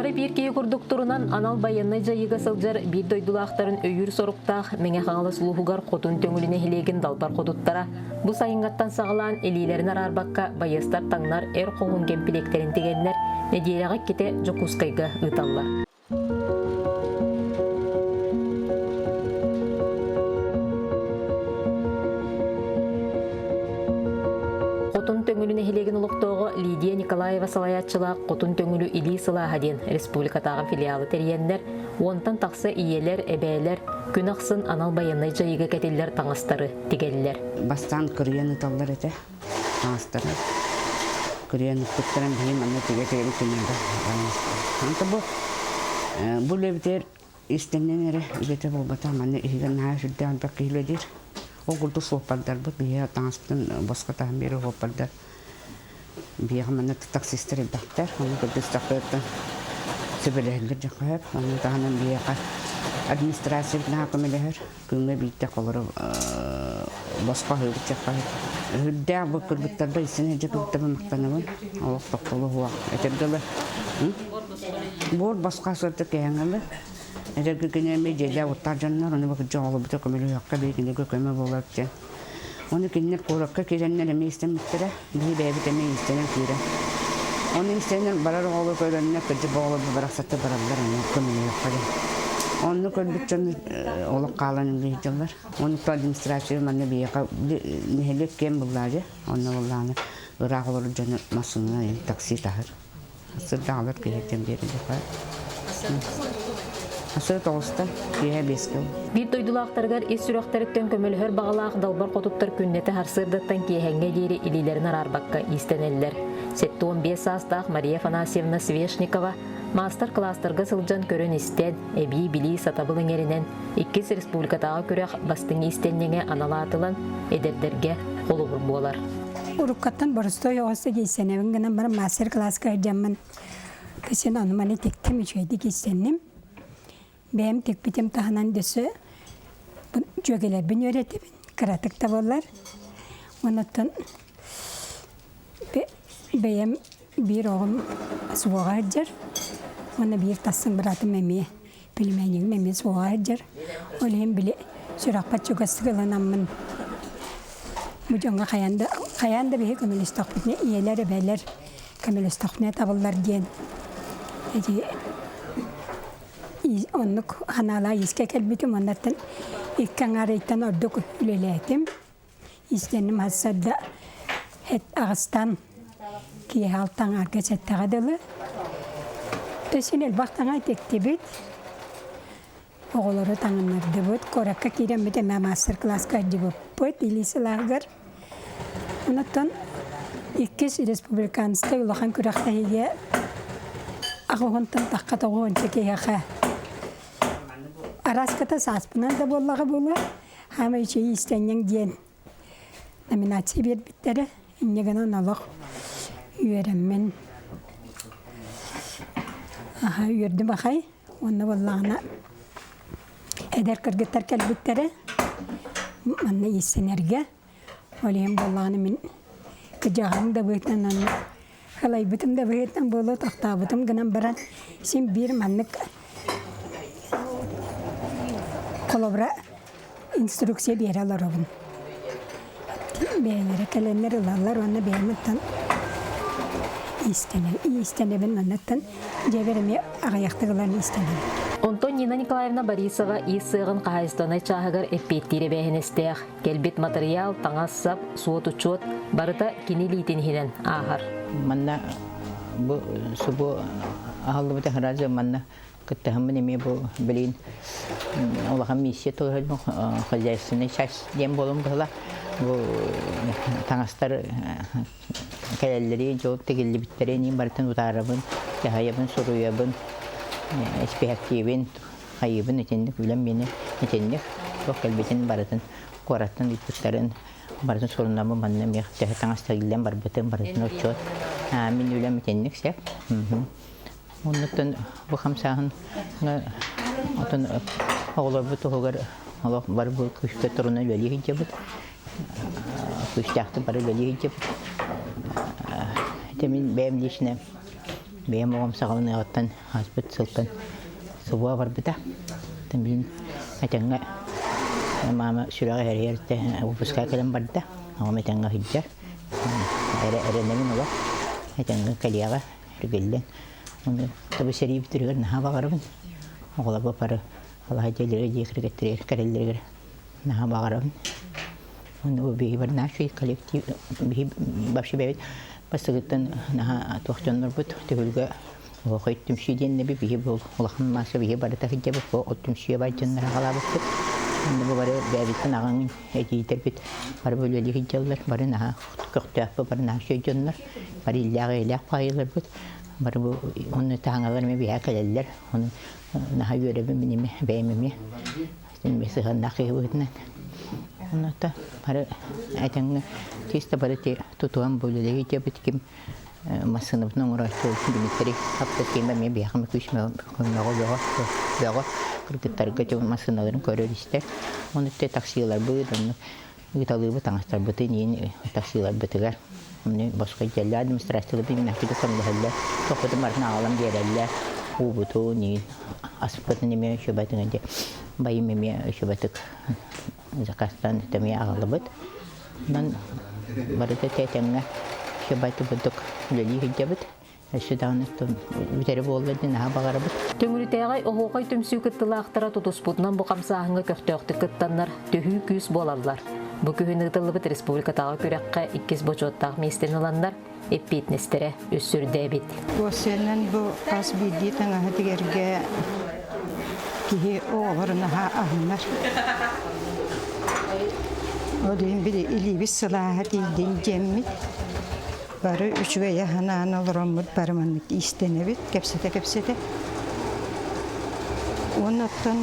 Бары биир киһи курдук турунан анал байыаннай дьайыыга сылдьар биир дойдулаахтарын өйүүр соруктаах Мэҥэ Хаҥалас улууһугар Хотун Төҥүлү нэһилиэгин далбар хотуттара бу сайыҥҥаттан саҕалаан илиилэрин араарбакка байыастар таҥнар эр хоһуун кэмпилиэктэрин тигэннэр нэдиэлэҕэ иккитэ Дьокуускайга ыыталлар. Хотун Төҥүлү нэһилиэгин олохтооҕо Лидия Николаева салайааччылаах Хотун Төҥүлү илии сылааһа диэн республикатааҕы филиалы тэрийэннэр, уонтан тахса ийэлэр, эбээлэр күн ахсын анал байыаннай дьайыыга кэтиллэр таҥастары тигэллэр. Бастаан кырыйан ыталлар этэ таҥастары. Кырыйан ыппыттарын биһи манна тигэ-тигэ күннэрэ. Онто бу бу үлэбитигэр Истэнньэҥ эрэ үлэтэ буолбатах, манна иһигэр наһаа сүрдээх элбэх киһи үлэлиир. Ол курдук суоппардарбыт биһиэхэ таҥаспытын босхо таһан биэрэр суоппардар. Биһиэхэ манна таксистар элбэхтэр, ону көрдөстөхпүтүттэн сөбүлэһэллэр дьэ сөп. Ону таһынан биһиэхэ администрация наһаа көмөлөһөр. Күҥҥэ биирдэ холоро босхо аһыыбыт дьэ сөп. Үрдээх бу кыргыттарбар истэн сылдьар кыргыттарбар махтанабын. Олох тохтоло суох. Этэргэ дылы Буор босхо сырдык киһиҥҥэ эдэргэ кини эмиэ дьиэлээх уттаах дьоннор, ону бакырдьа оҕолорбута көмөлөһүөххэ били кинилэргэ көмө буолар диэн. Ону кинилэр куоракка киирэннэр эмиэ истэммиттэрэ, биһи бэйэбит эмиэ истэнэн киирэн. Ону истэнэн барар оҕолор көрөннөр, кырдьык оҕолорбут барахсаттар бараллар ону көмөлөһүөххэ диэн. Онну көрбүт дьон олох хаалан үлэ сылдьаллар. Ону администрация манна биһиэхэ нэһилиэк киэн буллаадьы, онно буллааны ыраах олорор дьону массыынанан такси таһар. Сырдаҕалар киһиттэн биэрдиэххэ. Сыр тоҕуста, киэһэ биэскэ. Биир дойдулаахтарыгар ис сүрэхтэриттэн көмөлөһөр баҕалаах далбар хотуттар күннэтэ сарсыардаттан киэһэҥҥэ диэри илиилэрин араарбакка иистэнэллэр. 75 саастаах Мария Афанасьевна Свешникова маастар-кылаастарга сылдьан көрөн-истэн, эбии билии сатабыл иҥэринэн, иккис республикатааҕы күрэх бастыҥ иистэнньэҥэ анал аатылан, эдэрдэргэ холобур буолар. Уруккаттан боростуой оҕус иистэнэбин гынан баран мастер-класска сылдьаммын кысын ону маны тиктим, үчүгэйдик иистэнним. Бэйэм тикпитим таһынан дөссө дьүөгэлэрбин үөрэтэбин, кыратык да буоллар. Онуттан бэйэм биир оҕом суоҕа сылдьар уонна биир тастыҥ быраатым эмиэ племяннигим эмиэ суоҕа сылдьар. Ол иһин били сүрэхпэр чугастык ылынаммын бу дьоҥҥо хайаан да хайаан да биһи көмөлөстөхпүтүнэ ийэлэр эбээлэр көмөлөстөхпүнэ табыллар диэн ити оннук ханаалаах иискэ кэлбитим оннуттан икки аҥаар ыйтан ордук үлэлээтим. Истэнним сарсыарда эт аҕыстан киэһэ алтан арга сэттэҕэ дылы. Өссө элбэх таҥа тиктибит. Оҕолору таҥыннардыбыт. Куоракка киирэммит эмээ мастер-класска сылдьыбыппыт илии сылааһыгар. Онтон иккис республиканскай улахан күрэхтэһиигэ аҕыһынтан тахха тоҕуонча киһиэхэ араската сааспынан да буоллаҕа буолуо Хаамай үчүгэй иистэнньэҥ диэн номинация биэрбиттэрэ. Инньэ гынан олох үөрэммин аха үөрдүм ахай. Уонна буоллаҕына эдэр кыргыттар кэлбиттэрэ манна иистэнэргэ. Ол иһин буоллаҕына мин кыдьаҕаһым да быһыытынан онно халайбытым да быһыытынан буолуо тохтообутум гынан баран син биир маннык холобура инструкция биэрэ олоробун. Бэйэлэрэ кэлэннэр ылаллар уонна бэйэм оттон иистэнэбин манныттан дьиэбэр эмиэ аҕыйахтык ылан иистэнэбин. Онтон Нина Николаевна Борисова иис сыаҕын хаһаайыстыбаннай чааһыгар эппиэттиир эбээһинэстээх. Кэлбит матырыйаал, таҥас-сап, суот-учуот барыта кини илиитин иһинэн ааһар. Манна бу субу аһыллыбыта сразу манна кыттыһаммын эмиэ бу билигин улахан миссия толордум хозяйственный часть диэн буолан быһыла бу таҥастар кэлэллэри дьол тигиллибиттэрин иин барытын утаарабын дьаһайабын суруйабын испиһэктиибин хайыыбын итинник үлэм миэнэ итинник туох кэлбитин барытын куораттан ыыппыттарын барытын сурунабын манна эмиэ төһө таҥас тигиллэн барбытын барытын отчуот мин үлэм итинник сөп оннуттан бу хамсааһын отон оҕолорбут туһугар олох бары бу күүскэ туруна үлэлии сылдьабыт күүстээхтик бары үлэлии сылдьабыт ити мин бэйэм лично. Бэйэм оҕом саҕаланыаҕыттан ааспыт сылтан субуа барбыта. Билин этэҥҥэ маама сүрэҕэ эрийэр выпуска кэлэн барда. Оҕом этэҥҥэ сылдьар. Эрэ эрэнэбин олох. Этэҥҥэ кэлиэҕэ эргиллэн. Оны тобу сэрии бүтүрүгэр наһаа баҕарабын. Оҕолорго бары алаһа дьиэлэригэр дьиэ кэргэттэригэр кэлэллэригэр наһаа баҕарабын. Уонна биһи бар наший коллектив биһи вообще бэйэбит бастакыттан наһаа туох дьоннорбут түһүлгэ Оһохой түмсүү диэннэби биһи бу улахан маасса биһи барыта сылдьабыт бу от түмсүүгэ бар дьоннор аҕалаабыппыт. Онно бу бары бэйэбиттэн аҕаҥ эдьиийдэрбит бары бу үлэлии сылдьаллар, бары наһаа көхтөөхпүт, бары наһаа үчүгэй дьоннор, бары иллээх-эйэлээх баайыларбыт. Бары бу онно таһаҥалар эмиэ биһиэхэ кэлэллэр. Ону наһаа үөрэбин мин эмиэ бэйэм эмиэ. Син сыһыаннаах киһи быһыытынан. Онно бары этэҥҥэ чисто бары тутуһан бу үлэлии сылдьабыт ким массыынабытын оҥорооччу Дмитрий Хаптакиев эмиэ биһиэхэ күүс көмөҕө бөҕө бөҕө кыргыттарга дьон массыыналарын көрөр-истэр. Ону өттө таксиларбыт, онно ыыталыыбыт таҥастарбытын иин таксиларбытыгар. Ону босхо дьэллэ администрацияларбыт имнээхтик көмөлөһөллөр. Тохпутун барытын аҕалан биэрэллэр. Уубутун иин аспытын эмиэ үчүгэйдик дьэ байым эмиэ үчүгэйдик заказтаан эмиэ аҕалабыт. Онон барыта тэтэҥҥэ сыбайты курдук үлэлии сылдьабыт. Өссө даҕаны бүтэри буолла диэн наһаа баҕарабыт. Төҥүрүтээҕи Оһуохай түмсүү кыттыылаахтара тутуспутунан бу хамсааһыҥҥа көхтөөхтүк кыттаннар төһүү күүс буолаллар. Бу күһүн ыытыллыбыт республикатааҕы күрэххэ иккис бочуоттаах миэстэни ыланнар эппиэтинэстэрэ өссө үрдээбит. Уоссуйанан бу хас биирдии таҥаһы тигэргэ киһи оҕолорун наһаа аһынар. Ол иһин били илиибит сылааһа тиийдин диэммит бары үчүгэй аһынаан олороммут бары маннык иистэнэбит кэпсэтэ-кэпсэтэ. Уонна оттон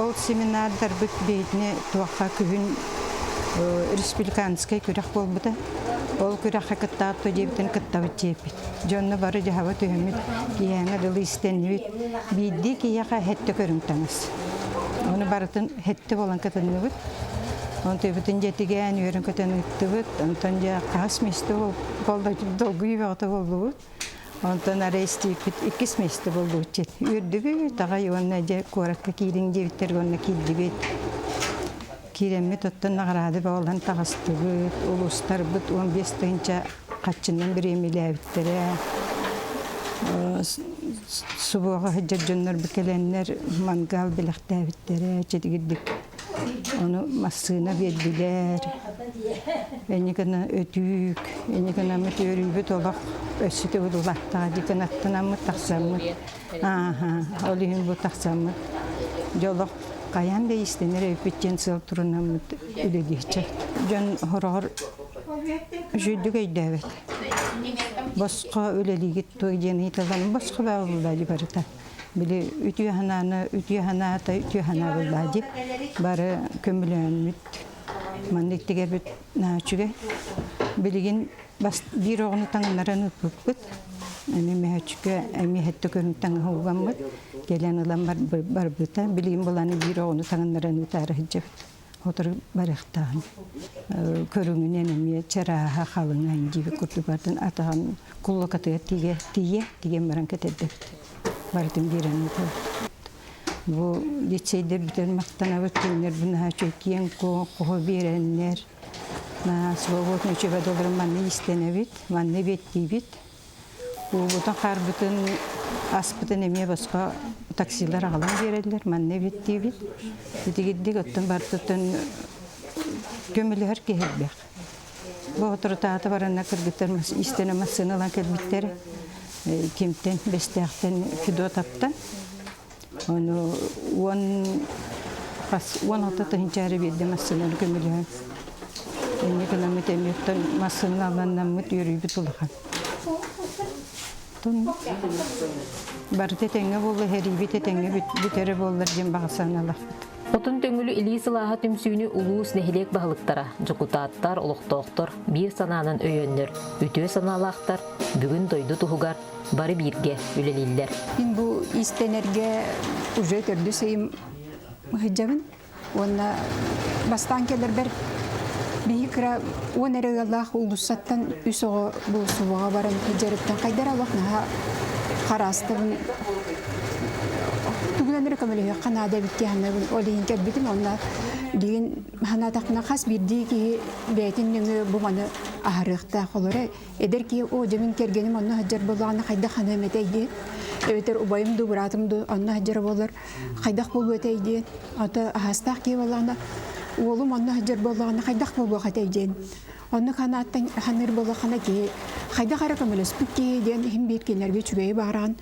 ол семинардарбыт биһигини туохха күһүн республиканскай күрэх буолбута. Ол күрэххэ кыттаат диэбитин кыттабыт диэбит. Дьонно бары дьаһаба түһэммит, киһиэҥэ дылы истэннибит. Биирдии киһиэхэ хэттэ көрүҥ таҥас. Ону барытын хэттэ буолан кытынныбыт. Онтуйбутун дьэтигээн үөрэн көтөн ыыттыбыт. Онтон дьэ хаһыс миэстэ буолла долгуйуу бөҕөтө буоллубут. Онтон арай истииппит иккис миэстэ буоллубут диэн. Үөрдүбүт аҕай уонна дьэ куоракка киириҥ диэбиттэр уонна киирдибит. Киирэммит оттон наҕараада бөҕөлөөн таҕыстыбыт, улуустарбыт 15 тыһыынча хаччынан бириэмилээбиттэрэ. Субуоҕа сылдьар дьоннорбут кэлэннэр мангал бэлэхтээбиттэрэ, чэдигирдик. Ону массыына биэрдилэр. Энньэ гына өтүүк, энньэ гынаммыт үөрүүбүт олох өссө төгүл улааттаҕа дии гынаттанаммыт тахсаммыт. Ааһа, ол иһин бу тахсаммыт дьолох хайаан да иистэнэр эбиппит диэн сыал турунаммыт үлэлиэччи. Дьон хороҕор үчүгэйдик өйдөөбөт. Босхо үлэлиигит туой диэн ыйыталлан босхо бааллаа дии барыта. Били үтүө санааны үтүө санаата үтүө санаа буоллаа дии. Бары көмөлөөммүт маннык тигэрбит наһаа үчүгэй. Билигин Бас биир оҕону таҥыннаран ыыппыппыт. Эмиэ мөһөччүкэ эмиэ сэттэ көрүҥ таҥаһы угаммыт. Кэлэн ылан барбыта. Билигин буланы биир оҕону таҥыннаран ыытаары сылдьабыт. Сотору барыахтааҕын. Көрүҥүнэн эмиэ чарааһа халыҥа диэбит курдук бардын атаҕын куллакатыгар тиийэ тиийэ тиийэн баран кэтэрдэбит. Барытын биэрэн ыытабыт. Бу лицейдэрбитин махтанабыт кинилэр бу наһаа үчүгэй киэҥ хоһу биэрэннэр Свободный үчүгэй долларын манна иистэнэбит, манна эбиэттиибит. Уубутун, хаарбытын, аспытын эмиэ босхо таксилар аҕалан биэрэллэр, манна эбиэттиибит. Итигирдик оттон барытыттан көмөлөһөр киһи элбэх. Бу соторутааҕыта баранна кыргыттар иистэнэ массыына ылан кэлбиттэр. Кимтэн, Бэстээхтэн, Федотовтан. Ону уон хас 16 тыһыынча эрэ биэрдэ массыынаны көмөлөһөн. Инньэ гынаммыт эмиэттэн массыына аланнаммыт үөрүүбүт улахан. Барыта этэҥҥэ буолла, эһэриибит этэҥҥэ бүтэрэ буоллар диэн баҕа санаалаахпыт. Отун Төҥүлү илии сылааһа түмсүүнү улуус нэһилиэк баһылыктара, дьокутааттар, олохтоохтор биир санаанан өйөннөр, үтүө санаалаахтар бүгүн дойду туһугар бары бииргэ үлэлииллэр. Мин бу иистэнэргэ уже төрдүс ыйым сылдьабын уонна бастаан кэлэрбэр Биһи кыра уон эрэ ыаллаах уулуссаттан үс оҕо бу субаҕа баран дьарыктан хайдара олох наһаа хараастабын тугунан эрэ көмөлөһүөххэ наада эбит дии саныыбын. Ол иһин кэлбитим уонна билигин санаатахпына хас биирдии киһи бэйэтин нөҥүө бу маны аһарыахтаах. Олоро эдэр киһи оо дьэ мин кэргэним онно сылдьар буоллаҕына хайдах ханыам этэй диэн эбэтэр убайым дуу быраатым дуу онно сылдьара буоллар хайдах буолуо этэй диэн ото аһаастаах киһи буоллаҕына уолум онно сылдьар буоллаҕына хайдах буолуох этэй диэн оннук санааттан саныыр буоллаххына киһи хайдах эрэ көмөлөспүт киһи диэн иһин биир кинилэргэ үчүгэйи баҕараҕын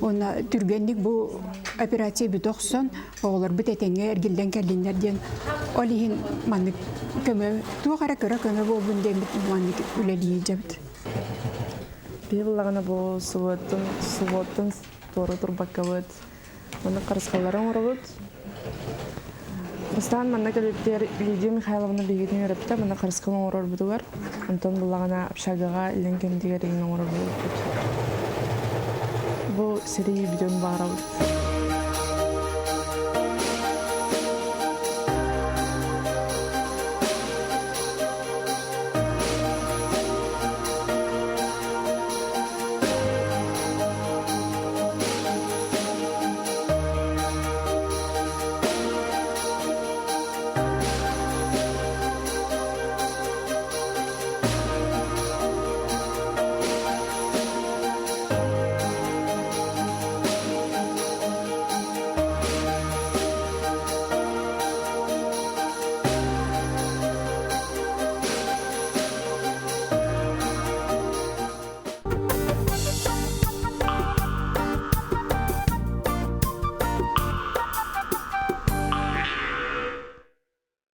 уонна түргэнник бу операция бүтэ охсон оҕолорбут этэҥҥэ эргиллэн кэллиннэр диэн ол иһин маннык көмө туох эрэ кыра көмө буолбун диэн маннык үлэлии дьэбит. Биһи буллаҕына бу субуоттун субуоттун туора турбаккабыт маннык харысхаллары оҥоробут. Бастаан манна кэлбиттэр Лидия Михайловна биһигитин үөрэппитэ манна харысхал оҥорорбутугар. Онтон буллаҕына общагаҕа илин кэмтигэр иҥин оҥорор буолбуппут. Бу сэрии бүтүн баарабыт.